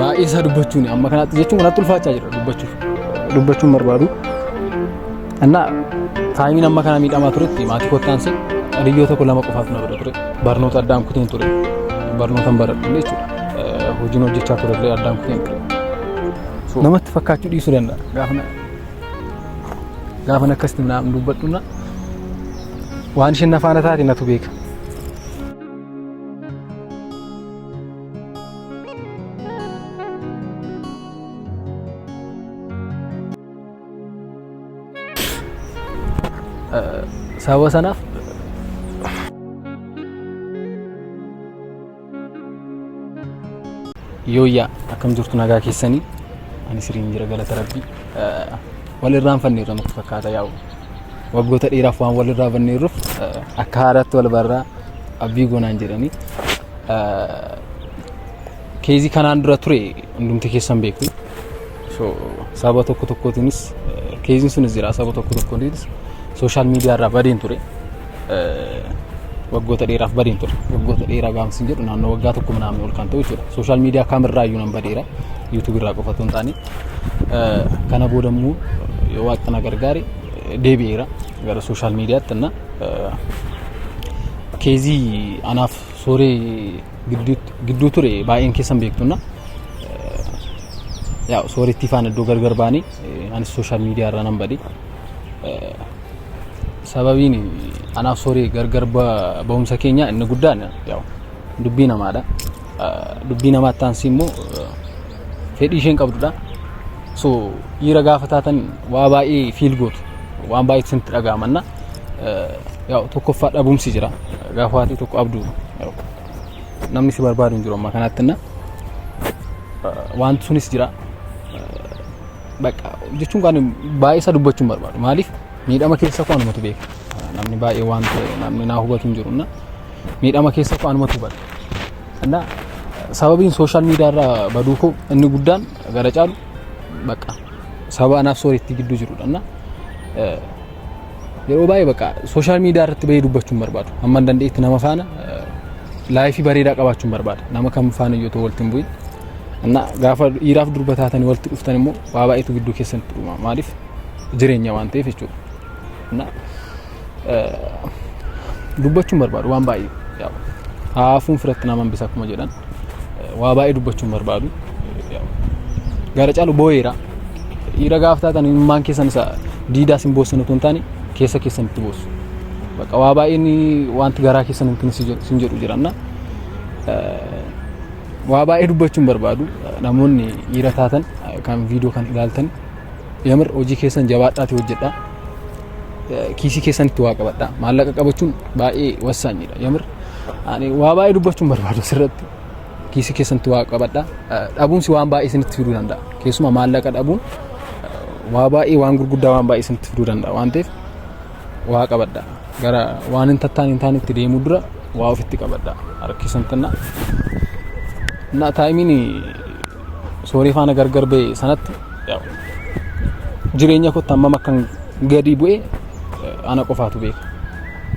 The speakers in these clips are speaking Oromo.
Baay'ee isaa dubbachuun amma kanaatti jechuun kanatti ulfaachaa jira dubbachuuf. Dubbachuun barbaadu. Innaa taayimiin amma kana miidhamaa turetti maatii kottaansee hiriyyoo tokko lama qofaatu na bira ture. Barnoota addaan kuteen ture. Barnootan baradhu jechuudha. Hojiin hojjechaa ture illee addaan kuteen ture. Namatti fakkaachuu dhiisuu danda'a. Gaafa gaafan akkasitti naam dubbadhu na waan isheen na faana taate natu beeka. Sababa sanaaf Yooyyaa akkam jirtu nagaa keessanii ani siriin jira galata rabbii wal irraanfanneerra natti fakkaata yaa'u waggoota dheeraaf waan wal irraanfanneerruuf akka haaraatti wal barraa abbii goonaan jedhanii keezii kanaan dura ture hundumti keessan beektu so sababa tokko tokkootiinis keeziin sunis jira sababa tokko tokkootiinis sooshaal miidiyaa irraa badeen ture waggoota dheeraaf badeen ture. Waggoota dheeraa gaafa sin jedhu naannoo waggaa tokko minaamin ol kan ta'u jechuudha. Sooshaal miidiyaa kamirraa iyyuu nan badeera. YouTube irraa qofa otoo hin taane. Kana booda immoo yoo waaqni na gargaare deebi'eera gara sooshaal miidiyaatti na keezii anaaf sooree gidduu ture baay'een keessan beektu na. Yaa soorettii faana iddoo gargar baanee anis sooshaal miidiyaa irraa nan bade. Sababiin anaaf sooree gargar ba'umsa keenya inni guddaan yaa'u dubbii namaadha. Dubbii namaatti aansee immoo fedhii isheen qabdudha. So dhiira gaafa taatan waa baay'ee fiil gootu waan baay'ee isinitti dhaga'amanna. Yaa'u tokkoffaa dhabumsi jira. Gaafa waatii tokko abdu namni si barbaadu hin jiru amma kanaatti na wanti sunis jira. Bakka jechuun kan baay'ee isa dubbachuun barbaadu. Maaliif miidhama keessa koo anumatu beeka. Namni baay'ee waan ta'e namni naa hubatu hin jiru. Miidhama keessa koo anumatu hubata. Na sababiin sooshaal miidiyaa irraa baduu koo inni guddaan gara caalu bakka sababa anaaf sooretti gidduu jirudha. Na yeroo baay'ee bakka sooshaal miidiyaa irratti bahee dubbachuun barbaadu. Hamma hin danda'etti nama faana laayifii bareedaa qabaachuun barbaada. Nama kam faana iyyuu otoo walitti hin bu'in. Na gaafa dhiiraaf durba taatanii walitti dhuftan immoo waa baay'eetu gidduu keessanitti dhuma. Maaliif jireenya waan ta'eef jechuudha. Na dubbachuun barbaadu waan baay'ee. Haafuun firatti nama hambisa akkuma jedhan waa baay'ee dubbachuun barbaadu. Gara caalu boo'eera. Dhiira gaafa taatan imimmaan keessan isa diidaa sin boossan otoo hin taane keessa keessanitti boossu. Bakka waa baay'een wanti garaa keessan sin jedhu jiranna. Waa baay'ee dubbachuun barbaadu namoonni dhiira taatan kan viidiyoo kan ilaaltan yamir hojii keessan jabaadhaati hojjedha. Kiisii keessanitti waa qabadha. Maallaqa qabachuun baay'ee wassaanyidha. Yamir ani waa baay'ee dubbachuun barbaadu asirratti. Kiisii keessanitti waa qabadha. Dhabuunsi waan baay'ee isinitti fiduu danda'a. Keessumaa maallaqa dhabuun waa baay'ee waan gurguddaa waan baay'ee isinitti fiduu danda'a waan ta'eef waa qabadha. Gara waan hin tattaan hin taanetti deemuu dura waa ofitti qabadha. Harkisan tanna. Na taayimiin soorii faana gargar ba'e sanatti jireenya kootti hammam akkan gadi bu'e ana qofaatu beeka.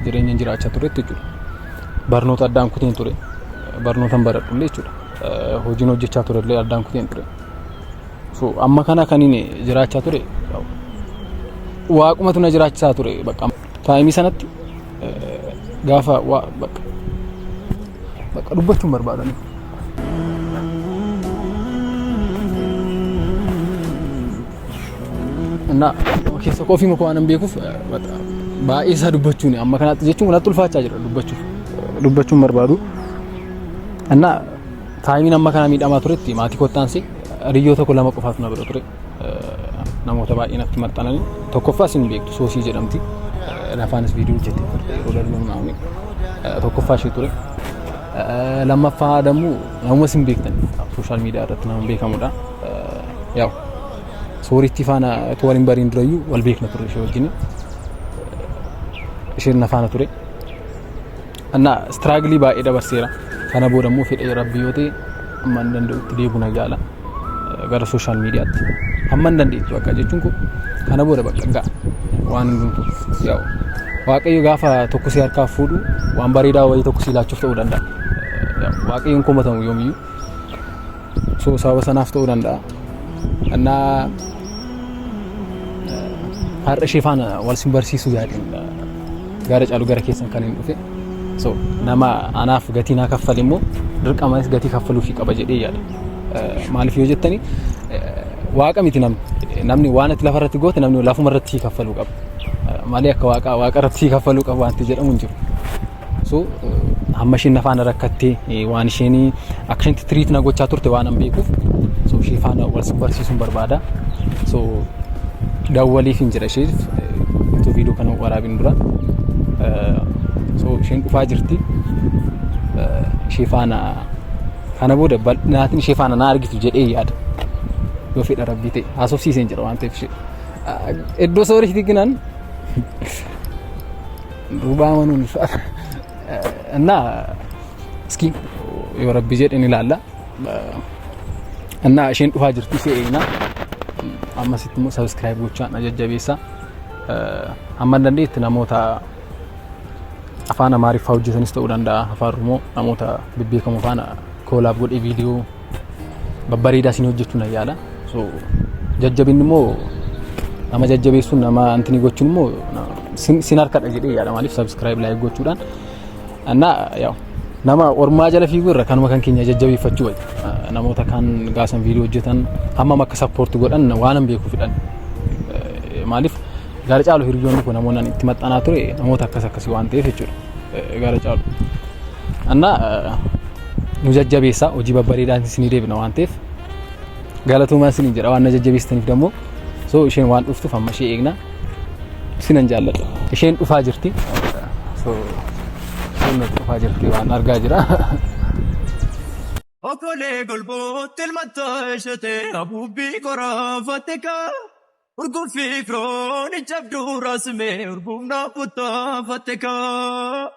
Jireenya jiraachaa turetti jechuudha. Barnoota addaan kuteen ture. Barnootan baradhullee jechuudha. Hojiin hojjechaa turellee addaan kuteen ture. So amma kana kan inni jiraachaa ture waaqumatu na jiraachisaa ture bakka taayimii sanatti gaafa waa bakka bakka dubbachuun barbaadani. እና keessa koo ofii waan hin beekuuf baay'ee isaa dubbachuun amma kanaatti jechuun natti ulfaachaa jira dubbachuuf dubbachuun barbaadu. እና taayimiin amma kana miidhamaa turetti maatii kottaansee hiriyyoo tokko lama qofaatu na bira ture. Namoota baay'ee natti maxxananii tokkoffaa isin beektu soosii jedhamti. Lafaanis viidiyoo hojjettee turte yeroo darbe naamni tokkoffaa ishee ture. Lammaffaa dammoo namuma isin beektan sooshaal miidiyaa irratti nama beekamudha. Yaa'u sooritti faana otoo wal hin bariin durayyuu wal beekna turre ishee wajjin. Isheen na faana ture. እና struggle baay'ee dabarseera. Kana booda immoo fedha rabbii yoo ta'e amma hin danda'utti deebi'u na jaala gara sooshaal miidiyaatti. Hamma hin dandeettu bakka jechuun kun kana booda bakka ga'a waan hundumtu yaa'u. Waaqayyo gaafa tokko si harkaa fuudhu waan bareedaa wayii tokko si laachuuf ta'uu danda'a. Waaqayyoon komatamu yoomiyyuu. So sababa sanaaf ta'uu danda'a. Innaa har'a ishee faana wal sin barsiisuu yaadeen gara caalu gara keessan kan hin dhufe. So nama anaaf gatii naa kaffale immoo dirqamanis gatii kaffaluufii qaba jedhee yaada. Maaliif yoo jettani, waaqa miti namni. Namni waan ati lafa irratti goote namni lafuma irratti sii kaffaluu qaba. Malee akka waaqa waaqa irratti sii kaffaluu qaba wanti jedhamu hin jiru. So hamma isheen na faana rakkattee, waan isheen akka isheen treat na gochaa turte waan an beekuuf, so ishee faana wal barsiisuun barbaada. So dawwaliif hin jira isheef utuu viidiyoo kana waraabin dura. So isheen dhufaa jirti. Ishee faana kana booda bal'inaatiin ishee faana na argitu jedhee yaada. Yoo fedha rabbii ta'e haasofsiiseen jira waan ta'eef ishee. Iddoo sooriitti ginan duuba amanuun ulfaata. እና እስኪ yoo rabbi jedhe ni ilaalla. እና isheen dhufaa jirti, ishee eegna. Ammasitti immoo subscribe gochaan na jajjabeessa. Hamma dandeetti namoota afaan Amaariffaa hojjetanis ta'uu danda'a, afaan Oromoo namoota bebbeekamoo faana collab godhee viidiyoo babbareedaa isin hojjechuu nan yaala. So jajjabinni immoo nama jajjabeessuun, nama antini gochuun immoo sin harkadha jedhee yaada. Maaliif, subscribe, like gochuudhaan እና ያው nama ormaa jala fiiguu irra kanuma kan keenya jajjabeeffachuu wayya. Namoota kan gaasan viidiyoo hojjetan hammam akka support godhan waan hin beekuuf fidhan. Maaliif, gara caalu hiriyoonni kun namoonni ani itti maxxanaa ture namoota akkas akkasii waan ta'eef jechuudha. Gara caalu. እና nu jajjabeessaa, hojii babbareedaan isinii deebina waan ta'eef galatoomaa isiniin jedha waan na jajjabeessitaniif dammoo. So isheen waan dhuftuuf amma ishee eegna. Isinan jaalladha. Isheen dhufaa jirti. So isheen dhufaa jirti waan argaa jira. Okolee golbootti ilmattaa ishee abuubbii qoraafatte kaa. Urguffii firoon cabduu raasmee urgufnaa futtaafatte kaa.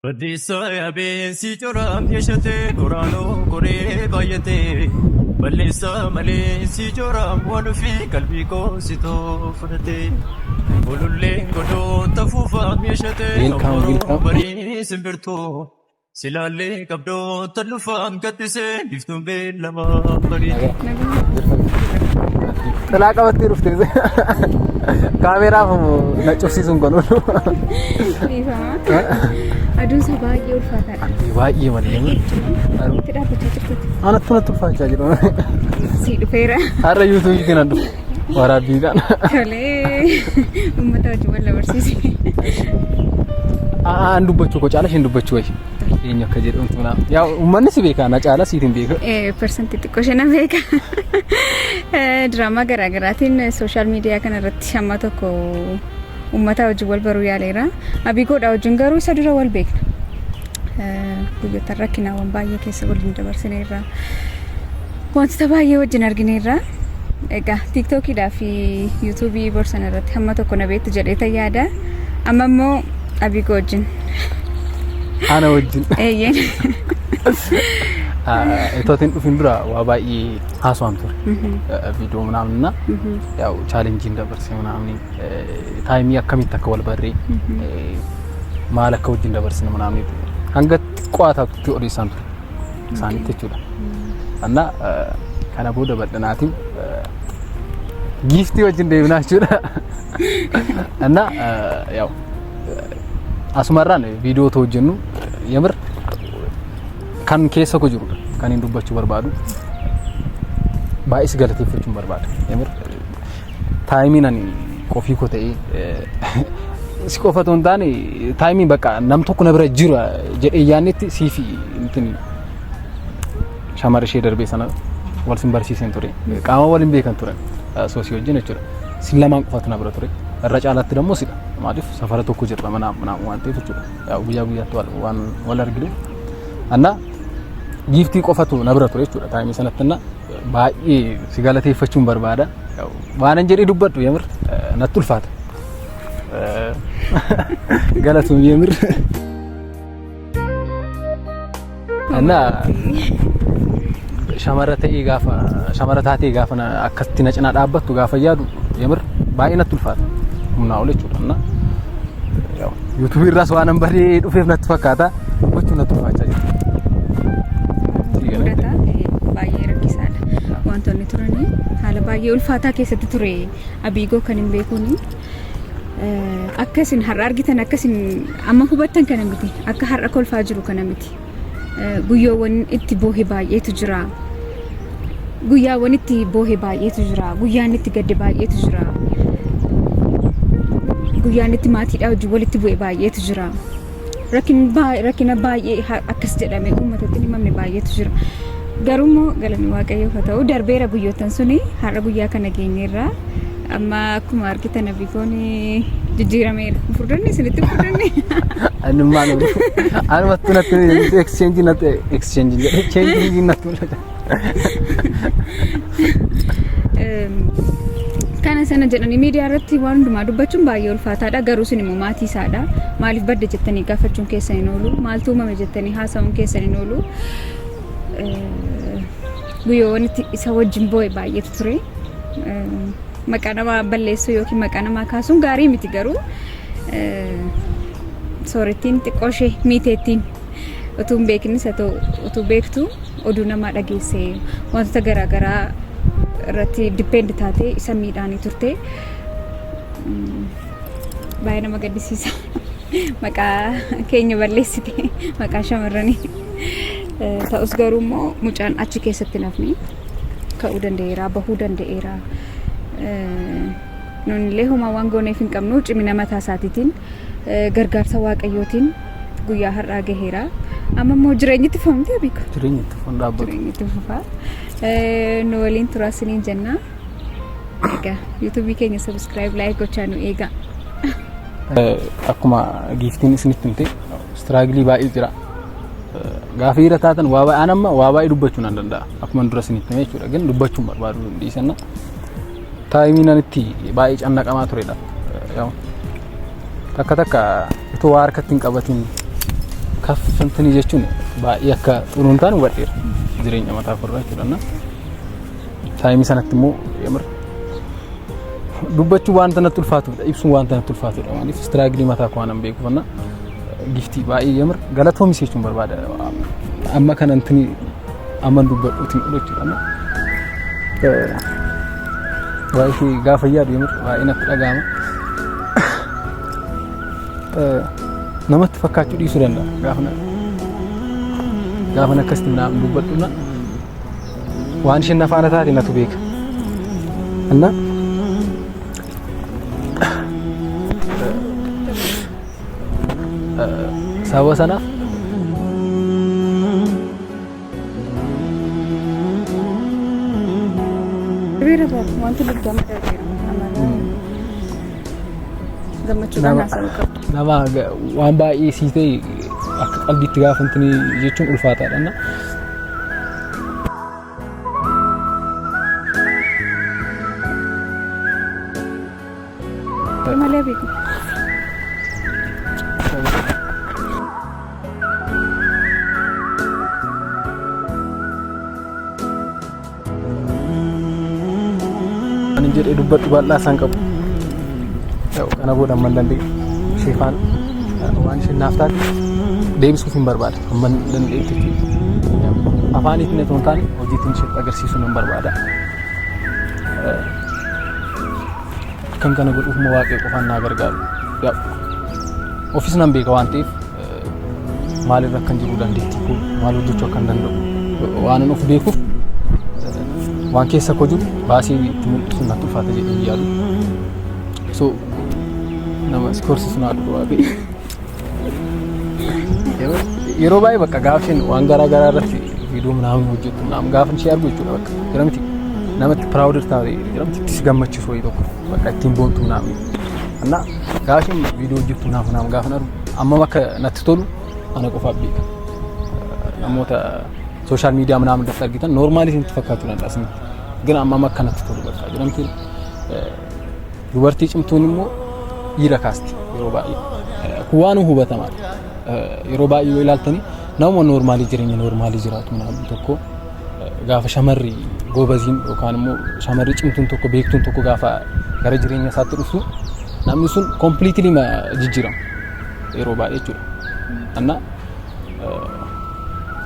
Baddeessaa yaabeensi coraam yeeshatee qoraanoo qoree baay'atee. Balleessaa malee si coraam waan ofii qalbii koo si fudhatee. Bololleen godoota fuufaam yeeshatee Welcome, welcome. barii simbirtuu. Silaallee qabdoota lufaam kattisee biftuun beellamaa barii. Xilaa qabattee dhufte. Kaameraaf na cufsiisuun kan oolu. Dhiifama. Aduun isaa baay'ee ulfaataadha. Baay'ee malee. Itti dhaabbachaa jirtutti. Anattu natti ulfaachaa jiru. Si dhufeera. Har'a yuutuubii kana dhufu. Waraabbiidhaan. Tolee. Uummata wajjin wal barsiise. Aan dubbachuu koo caala isheen dubbachuu wayi. Eenyu akka jedhamtu naa. Yaa, uummanni si beeka, na caala siitiin beeka. Persentii xiqqoo ishee na beeka. Diraamaa garaagaraatiin social media kana irratti hamma tokko uummata wajjin wal baruu yaaleera. Abigoodha wajjin garuu isa dura wal beekna. Guyyoota rakkinaawwan baay'ee keessa waliin dabarsineerra. Wantoota baay'ee wajjin argineerra. Egaa tiiktookiidhaa fi yuutuubii borsan irratti hamma tokko na beektu jedhee yaada. Amma immoo Abigoo wajjin. Ana wajjin. Eeyyeen. Itootiin dhufin dura waa baay'ee haasawaan ture. Viidiyoo ምናምን እና ያው challenge dabarse ምናምን time akkamitti akka wal barree, maal akka wajjin dabarsine ምናምን hanga xiqqoo taatutti odeessaan ture isaanitti jechuudha. እና kana booda bal'inaatiin giiftii wajjin deebinaa jechuudha. እና ያው asumarraan viidiyoo ta'u hojjennu የምር kan keessa koo jirudha kan hin dubbachuu barbaadu, baay'ee si galateeffachuun barbaada. የምር timeiin ani qofii koo ta'ee si qofa otoo hin taane, timeiin bakka nam tokko na bira jira jedhee yaannetti sii fi intin shamara ishee darbee sana wal sin barsiiseen ture. Qaama waliin beekan turan soosii wajjin jechuudha. Sin lamaan qofatu na bira ture. Irra caalaatti dammoo sidha. Maaliif, safara tokko jirra manaa manaa waan ta'eef jechuudha. Guyyaa guyyaatti waan wal arginu. እና giiftii qofatu na bira ture jechuudha time sanatti እና baay'ee si galateeffachuun barbaada. Waan an jedhee dubbadhu የምር natti ulfaata. Galatuun የምር እና shamara ta'ee gaafa shamara taatee gaafa akkasitti na cinaa dhaabbattu gaafa yaadu የምር baay'ee natti ulfaata humnaa ol jechuudha. እና yuutuubii irraas waan an badee dhufeef natti fakkaata, gochuun natti ulfaachaa jira. Mudata baay'ee rakkisaadha. Wantoonni turanii haala baay'ee ulfaataa keessatti ture Abiigoo kan hin beekuuni. Akka isin har'a argitan, akka isin amma hubattan kana miti, akka har'a kolfaa jiru kana miti. Guyyoowwan itti boohe baay'eetu jira. Guyyaawwan itti boohe baay'eetu jira. Guyyaan itti gadde baay'eetu jira. Guyyaan itti maatiidhaa wajjin walitti bu'e baay'eetu jira. Rakkina baay'ee akkas jedhamee uummatatti hin himamne baay'eetu jira. Garuu immoo galanni Waaqayyoof haa ta'u, darbeera guyyoottan suni. Har'a guyyaa kana geenyeerra. Amma akkuma argitan Abigoon jijjiirameera. Furdanni isinitti furdanni. Anummaan anumatti natti exchange, natti exchange jedhe, change natti mul'ata. Kana sana jedhanii miidiyaa irratti waan hundumaa dubbachuun baay'ee ulfaataadha. Garuu isin immoo maatii isaadha. Maaliif badde jettanii gaafachuun keessan hin oolu. Maaltu uumame jettanii haasa'uun keessan hin oolu. Guyyoowwan itti isa wajjin boo'e baay'eetu ture. Maqaa namaa balleessuu yookiin maqaa namaa kaasuun gaarii miti, garuu soorettiin xiqqoo ishee miiteettiin utuu hin beekinis haa ta'u utuu beektu oduu namaa dhageessee wantoota garaagaraa irratti depend taatee isa miidhaanii turte. Baay'ee nama gaddisiisa. Maqaa keenya balleessite, maqaa shamarranii. Ta'us garuu immoo mucaan achi keessatti hin hafne, ka'uu danda'eera, bahuu danda'eera. Nuun illee homaa waan gooneef hin qabnu, cimina mataa isaatiitiin, gargaarsa Waaqayyootiin guyyaa har'aa gaheera. Amma immoo jireenyi itti fufamte, Abiiko. Jireenya itti fufuun dhaabbatu. Jireenyi itti fufaa. Nu waliin turaa isiniin jenna. Egaa yuutuubii keenya subscribe, like gochaa nu eegaa. Akkuma giiftiin isinitti himte, struggle baay'ee jira. Gaafa dhiira taatan waa baay'ee, an amma waa baay'ee dubbachuu nan danda'a. Akkuma dura isinitti hime jechuudha. Gin dubbachuun barbaadu dhiisanna. Time nan itti baay'ee cannaqamaa turedha. Yaa'u takka takka itoo waa harkatti hin qabatin kaffaltanii jechuun baay'ee akka xuruun taane hubadheera. Jireenya mataa korraa jechuudha. Time sanatti immoo yamir dubbachuu wanta natti ulfaatudha. Ibsuun wanta natti ulfaatudha. Maaliif, struggle mataa koo waan beekuuf. Na giftii baay'ee yamir galatoomis jechuun barbaada. Amma kanantini amma dubbadhuutiin ol jechuudha. Waa'ee ishee gaafa yaadu yamir baay'ee natti dhaga'ama. Namatti fakkaachuu dhiisuu danda'a. Gaafa akkasitti naaf dubbadhu na waan isheen na faana taate natu beeka. Inna sababa sanaaf Darbeera bara, wanti 20 darbeera. Amala gammachuudhaan haasa'uu qabda. Nama waan baay'ee sii ta'e akka qalbiitti gaafantini jechuun ulfaataadha. Na Malee beeku. Ani jedhee dubbadhu bal'aa isaan qabu. Kana booda amman danda'e ishee faana waan isheen naaf taate deebisuuf hin barbaada. Amman danda'etti jechuudha. Afaaniitiin otoo hin taane hojiitiin isheetti agarsiisuu nan barbaada. Akkan kana godhuuf immoo Waaqayyo qofaan naa gargaaru. Ofis nan beeka waan ta'eef, maalirra akkan jiru, dandeettii koo, maal hojjechuu akkan danda'u waan of beekuuf, waan keessa koo jiru baasee itti mul'isuun natti ulfaata jedhee hin yaadu. So nama si korsiisu naa dhufu Waaqayyo. Yeroo baay'ee bakka gaafa isheen waan garaa garaa irratti viidiyoo ምናምን hojjettu ምናምን gaafa ishee argu jechuudha, bakka jedhamti namatti proud taate jedhamti, itti si gammachiisu wayii tokko, bakka ittiin boontu ምናምን እና gaafa isheen viidiyoo hojjettu ምናምን ምናምን gaafa argu ammam akka natti tolu ana qofaaf beeka. Namoota social media ምናምን irratti argitan normal isinitti fakkaachuu danda'a isinitti. ግን ammam akka natti tolu bakka jedhamti. Dubartii cimtuun immoo dhiira kaasti yeroo baay'ee. Kun waan hubatamaadha. Yeroo baay'ee yoo ilaaltanii, nama normal jireenya normal jiraatu ምናምን tokko gaafa shamarri goobaziin yookaan immoo shamarri cimtuun tokko, beektuun tokko gaafa gara jireenya isaatti dhuftu, namni sun completely jijjiirama yeroo baay'ee jechuudha. Anna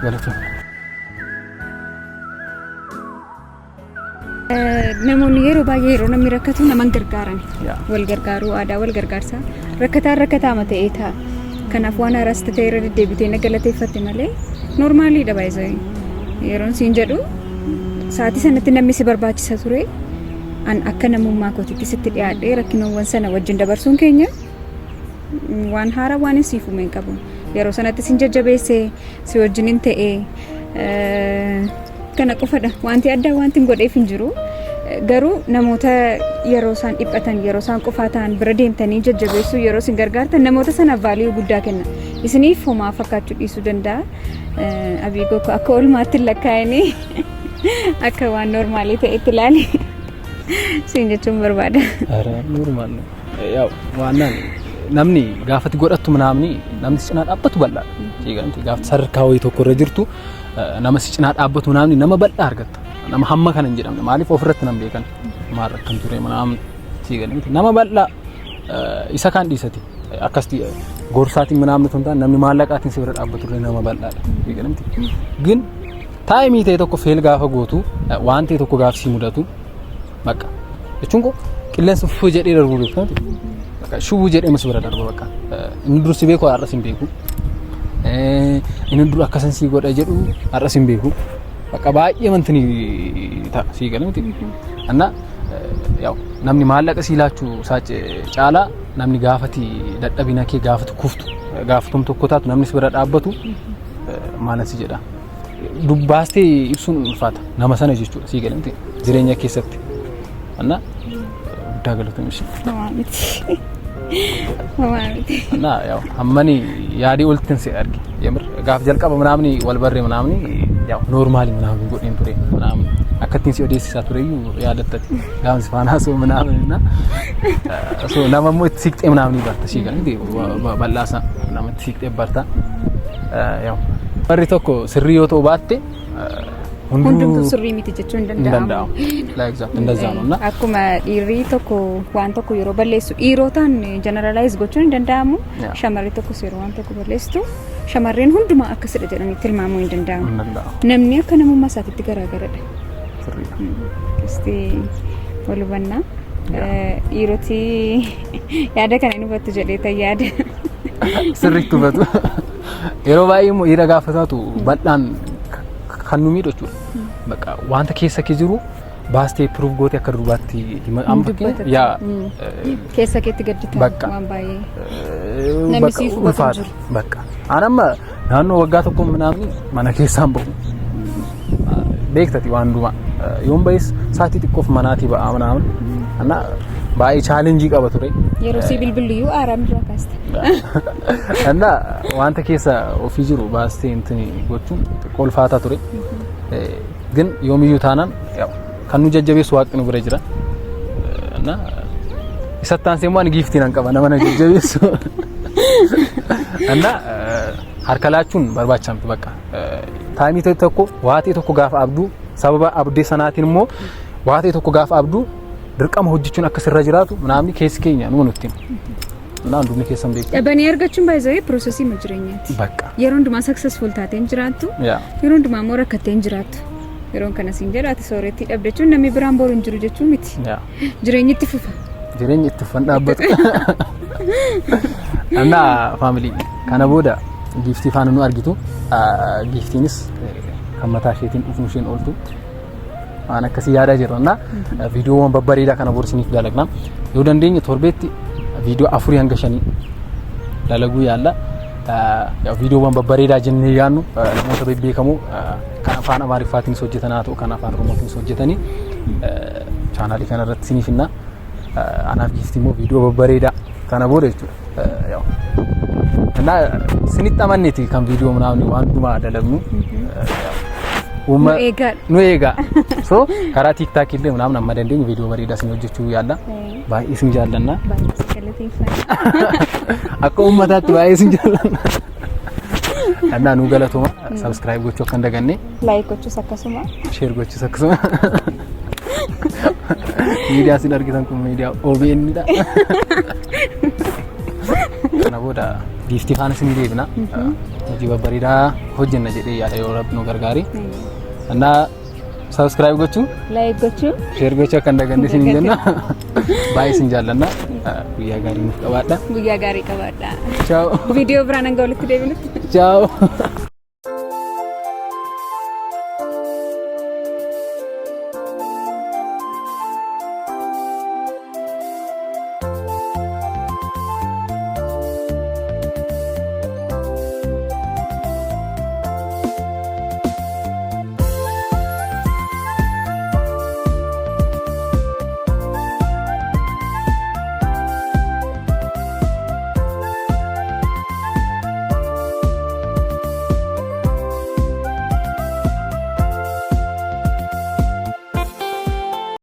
galatoon. Namoonni yeroo baay'ee yeroo namni rakkatu nama hin gargaaran. Yaa. Wal gargaaruu, aadaa wal gargaarsaa. Rakkataan rakkataama ta'ee ta'a. Kanaaf waan haaraas ta'e irra deddeebitee na galateeffatte malee normaliidha baay'ee. Yeroon siin jedhu sa'aatii sanatti namni si barbaachisa ture. An akka namummaa kootitti sitti dhiyaadhee rakkinoowwan sana wajjin dabarsuun keenya waan haaraa waan hin siif uume hin qabu. Yeroo sanatti sin jajjabeesse, si wajjin hin ta'e, kana qofadha. Wanti addaa wanti hin godheef hin jiru. Garuu namoota yeroo isaan dhiphatan, yeroo isaan qofaa ta'an bira deemtanii jajjabeessuu, yeroo isin gargaartan namoota sanaaf value guddaa kenna. Isiniif homaa fakkaachuu dhiisuu danda'a. Abiigoo koo akka oolmaatti hin lakkaa'inii, akka waan normalii ta'etti ilaali. Siin jechuun barbaada. ኧረ normal ነው። ያው ዋናን namni gaafati godhattu ምናምን namni si cinaa dhaabbatu bal'aadha. Siigalti gaafa sadarkaa wayii tokko irra jirtu nama si cinaa dhaabbatu ምናምን nama bal'aa argatta. Nama hamma kana hin jedhamne, maaliif ofirratti nan beekan maal rakkan ture ምናምን siigalti nama bal'aa isa kaan dhiisati akkasti gorsaatiin ምናምን otoo hin taane namni maallaqaatiin si bira dhaabbatu illee nama bal'aadha. Siigalti ግን timeii ta'e tokko fail gaafa gootu, waan ta'e tokko gaafa si mudatu, bakka jechuun koo qilleensa uffuu jedhee darbuu beektu, bakka shubuu jedhee mas bira darba. Bakka inni dur si beeku har'as hin beeku, inni dur akkasan si godha jedhu har'as hin beeku. Bakka baay'ee mantini ta'a, sii gala miti? Anna yaw namni maallaqa sii laachuu isaa caalaa namni gaafati dadhabina kee, gaafati kuftu, gaafatum tokko taatu namni si bira dhaabbatu maalan si jedha, dubbaastee ibsuun ulfaata nama sana jechuudha, sii gala miti, jireenya keessatti. Anna guddaa galatoom ishee. Homaa miti. Homaa miti. እና ያው hammani yaadii oltin si arge የምር gaaf jalqaba ምናምን wal barre ምናምን ያው normally ምናምን godheen ture ምናምን akkattiin si odeessisaa tureyyuu yaadattati gaafa si faana haasa'u ምናምን እና so nama immoo itti siqxee ምናምን barta, sii galee bal'aasa namatti siqxee barta. ያው barri tokko sirrii yoo ta'u baatte Hundumtuu sirrii miti jechuun hin hin danda'amu. Danda'amu like that እንደዛ ነው እና Akkuma dhiirri tokko waan tokko yeroo balleessu dhiirotaan generalize gochuun hin danda'amu. Shamarri tokkos yeroo waan tokko balleessitu shamarreen hundumaa akkasidha jedhanii tilmaamuu hin danda'amu. Hin danda'amu. Namni akka namummaa isaatiitti garaagaradha. Sirriidha. Akkasitti wal hubannaa. Dhiiroti yaada kana hin hubattu jedhee tan yaada. Sirriitti hubatu. Yeroo baay'ee immoo dhiira gaafa taatu bal'aan kan nu miidhu jechuudha. Bakka wanta keessa kee jiru baastee proof gootee akka durbaatti hima amma fakkeenya yaa Keessa keetti gaddita Bakka. waan baay'ee. Namni bakka siif hubatu hin ulfaata. jiru. Bakka an amma naannoo waggaa tokko ምናምን mana keessaan bahu beektati waan hundumaa yoon bahis sa'aatii xiqqoof manaatii ba'aa ምናምን እና baay'ee challengeii qaba ture. Yeroo si bilbiluyyuu aaraan irraa kaasta. እና wanta keessa ofii jiru baastee intini gochuun xiqqoo ulfaataa ture. ግን yoomiyyuu taanaan ያው kan nu jajjabeessu waaqni nu bira jira. እና isatti aansee immoo ani giiftii nan qaba nama na jajjabeessu. እና harka laachuun barbaachisaa miti bakka. Timeii ta'e tokko waa ta'e tokko gaafa abduu, sababa abdii sanaatiin immoo waa ta'e tokko gaafa abduu dirqama hojjechuun akka sirra jiraatu namni keessi keenya numa nutti hima. እና hundumni keessan beektu. Dhabanii argachuun baay'ee processii ma jireenyaati. Bakka. Yeroo hundumaa successful taatee hin jiraattu. Yaa. Yeroo hundumaa immoo rakkattee hin jiraattu. Yeroon kana siin jedhu ati soorettii dhabde jechuun namni biraan boru hin jiru jechuu miti. Yaa. Jireenyi itti fufa. Jireenyi itti fufan dhaabbatu. እና family kana booda giiftii faana nu argitu. Giiftiinis kan mataa isheetiin dhufuun isheen ooltu waan akkasii yaadaa jirra. እና viidiyoowwan babbareedaa kana booda isiniif dalagna. Yoo dandeenye torbeetti viidiyoo 4 hanga 5 dalaguu yaalla. Viidiyoowwan babbareedaa jennee yaadnu namoota bebbeekamoo kan afaan Amaariffaatiinis hojjetan haa ta'u, kan afaan Oromootiinis hojjetanii channelii kana irratti isiniif hinna. Anaaf giiftii immoo viidiyoo babbareedaa kana booda jechuudha. እና isinitti amanneeti kan viidiyoo ምናምን waan hundumaa dalagnu. Nu eegaa. Nu eegaa. So karaa TikTok illee ምናምን amma dandeenyu viidiyoo bareedaa isin hojjechuu yaalla. Baay'ee isin jaallanna. Baay'ee si galateeffanna. Akka uummataatti baay'ee isin jaallanna. እና nu galatooma, subscribe gochuu akka hin daganne. Like gochuus akkasuma. Share gochuus akkasuma. Miidiyaa isin argitan kun miidiyaa OBN dha. Kana booda giiftii faana isin deebina. Hojii babbareedaa hojjenna jedhee yaada yoo Rabbi nu gargaari. እና Subscribe gochuu, Like gochuu, share gochuu akka hin daganne isin jenna. Baay'ee isin jaallanna. Guyyaa gaarii nuuf qabaadha. Guyyaa gaarii qabaadha. Ciao. Viidiyoo biraan hanga walitti deebinutti. Ciao.